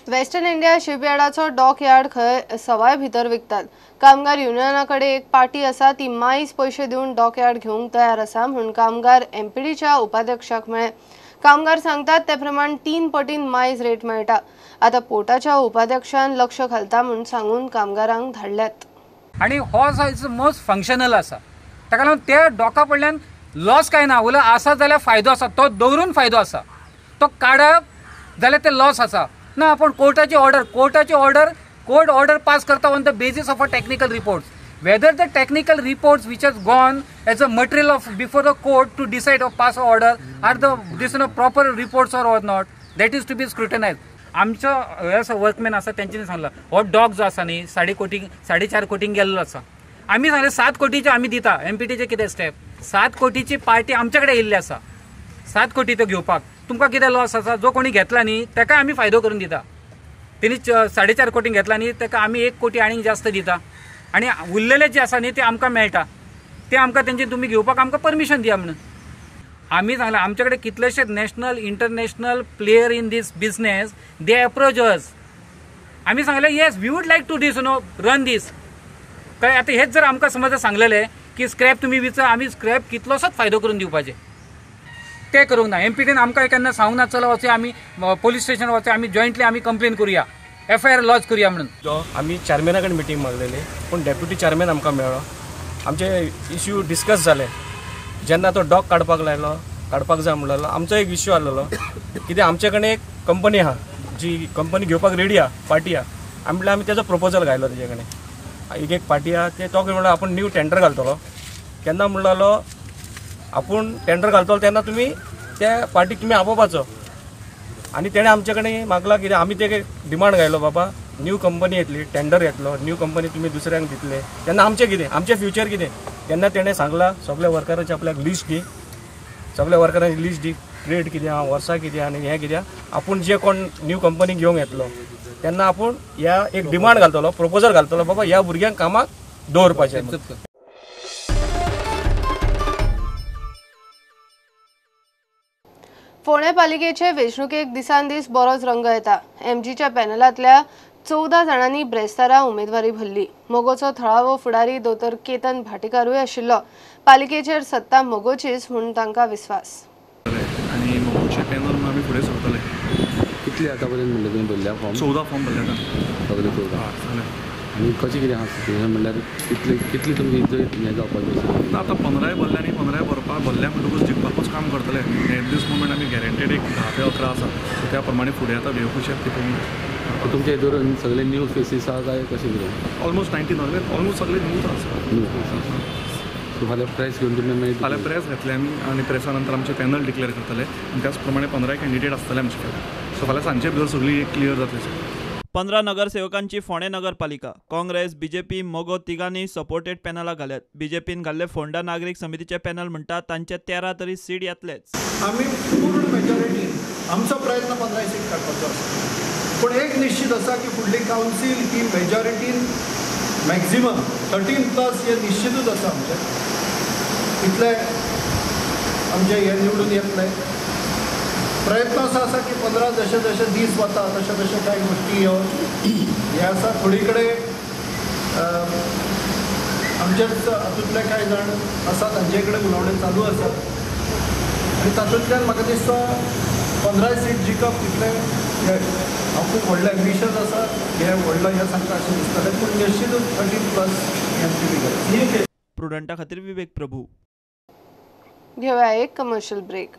Western India शिपयार्डाचो dock yard खंय सवाय भितर विकतात। कामगार युनियना कडेन एक पार्टी आसा, ती मायज पयशे दिवन डॉक यार्ड घेवंक तयार आसा म्हूण कामगार एमपीडीच्या उपाध्यक्षाक मेळ्ळे। कामगार सांगतात ते प्रमाण 3 पटीन मायज रेट मेळटा। आता पोर्टाच्या उपाध्यक्षान लक्ष घालता म्हूण सांगून कामगारांक धाडल्यात। आनी हो is most functional आसा, ताका लागून त्या डॉका कडल्यान लॉस काय ना, उलो आसा जाल्यार फायदो आसा, तो दवरून फायदो आसा, तो काडप जाल्यार ते लॉस आसा ना। पूण कोर्टाची ऑर्डर कोर्ट ऑर्डर पास करता on the basis of a technical reports. Whether the technical reports which has gone as a material of before the court to decide or pass order are the this no proper reports or not, that is to be scrutinise. आमचो हे workman आसा तेंच्यांनी सांगला हो dog जो आसा न्ही 4.5 कोटींक गेल्लो आसा। आमी सांगलें 7 कोटीचे आमी दिता, एमपीटीचे कितें स्टेप 7 कोटीची पार्टी आमचे कडेन येयल्ली आसा, 7 कोटी तो घेवपाक तुमकां कितें लॉस आसा? जो कोणी घेतला न्ही ताका आमी फायदो करून दिता, तेणी 4.5 कोटींक घेतला न्ही ताका आमी 1 कोटी आनीक जास्त दिता आनी उरलेले जे आसा न्ही ते आमकां मेळटा, ते आमकां तेंचे तुमी घेवपाक आमकां परमिशन दिया म्हणून आमी सांगलां। आमचे कडेन कितलेशे national international player in this business they approach us. आमी सांगलें yes we would like to this no run this. काय आतां हेच जर आमकां समज सांगलेलें की स्क्रॅप तुमी विचा, आमी स्क्रॅप कितलोसोच फायदो करून दिवपाचें, तें करूंक ना। एमपीटीन आमकां केन्ना सांगूंक ना चला वचया आमी पोलीस स्टेशन वचया, आमी जॉयंटली आमी कंप्लेन करुया, एफआयआर लॉज करुया म्हणून। आमी चॅरमॅना कडेन मिटींग मागलेली, पूण डेप्युटी चॅरमॅन आमकां मेळ्ळो, आमचे इश्यू डिस्कस जाले। जेन्ना तो डॉक काडपाक लायलो, काडपाक जाय म्हणलेलो, आमचो एक इश्यू आसलेलो कित्याक आमचे कडेन एक कंपनी आहा जी कंपनी घेवपाक रेडी आहा, पार्टी आहा। आमी म्हणल्यार आमी तेजो प्रपोजल घायलो तेजे कडेन, एक एक पार्टी आहा ते तो म्हणलो आपूण न्यू टेंडर घालतलो, केन्ना म्हणलेलो आपूण टेंडर घालतलो तेन्ना तुमी त्या पार्टीक तुमी आपोवपाचो। आनी तेणें आमचे कडेन मागला कितें आमी ते डिमांड घायलो बाबा न्यू कंपनी येतली, टेंडर येतलो, न्यू कंपनी तुमी दुसऱ्यांक दितले तेन्ना आमचें कितें, आमचें फ्युचर कितें? तेन्ना तेणें सांगलां सगल्या वर्करांची आपल्याक लिस्ट दी, सगल्या वर्करांची लिस्ट दी, रेट कितें आहा, वर्सां कितें आनी हें कितें, आपूण जे कोण न्यू कंपनी घेवंक येतलो तेन्ना आपूण ह्या एक डिमांड घालतलो, प्रपोजल घालतलो बाबा ह्या भुरग्यांक कामाक दवरपाचें। फोंडें पालिकेचे वेंचणुकेक दिसान दीस बरोच रंग येता। एमजीच्या पॅनलांतल्या 14 जाणांनी ब्रेस्तारा उमेदवारी भरली। मगोचो थळावो फुडारी दोतोर केतन भाटीकारूय आशिल्लो। पालिकेचेर सत्ता मगोचीच म्हूण तांकां विस्वास। आनी मगोचे पॅनल आमी फुडें सरतले। कितले आतां पर्यंत म्हणले तुवें भरल्या फॉर्म? 14 फॉर्म भरले आतां सगळे 14। आनी कशें कितें आसा सिट्युएशन म्हणल्यार कितली कितली तुमची इज्जत हें जावपाचें? ना आतां 15 भरल्या आनी 15 भरपाक भरल्या म्हणटकूच जिखपाकूच काम करतले। एट these moment आमी गॅरंटेड एक 10 ते 11 आसा, सो त्या प्रमाणे फुडें आतां वेव कशें तितून। तुमचे हितून सगळे न्यू फेसीस आसा काय कशें कितें? ऑलमोस्ट 19 ऑलमोस्ट सगळे न्यूज आसा। न्यू फेसीस सो फाल्यां प्रेस घेवन तुमी मागीर फाल्यां प्रेस घेतले आमी आनी प्रेसा नंतर आमचे पॅनल डिक्लेअर करतले आनी त्याच प्रमाणे 15 कॅन्डिडेट आसतले आमचे कडेन। सो फाल्यां सांजचे भितर सगळी क्लियर जातली। 15 नगरसेवकांची फोंडें नगरपालिका काँग्रेस, बीजेपी, मगो तिगांनी सपोर्टेड पॅनला घाल्यात। बीजेपीन घाल्ले फोंडा नागरीक समितीचे पॅनल म्हणटा तांचे 13 तरी सीट येतलेच। आमी पूर्ण मेजॉरिटी आमचो प्रयत्न 15 सीट काडपाचो आसा, पूण एक निश्चित आसा की फुडली कावन्सील ही मेजॉरिटीन मॅक्झिमम 13+ हे निश्चितूच आसा। आमचें इतले आमचे हे निवडून येतले। प्रयत्न असो आसा की 15 जशे जशे दीस वता तशे तशे कांय गोश्टी ह्यो हे आसा। थोडी कडेन आमचेच हातूंतले कांय जाण आसा तांचे कडेन उलोवणें चालू आसा आनी तातूंतल्यान म्हाका दिसता 15 सीट जिखप तितलें हांव खूब व्हडलें एम्बिशन आसा, हें व्हडलो हें सांगता अशें दिसतालें, पूण निश्चितूच 13+ हें आमची फिगर। प्रुडंटा खातीर विवेक प्रभू। घेवया एक कमर्शियल ब्रेक।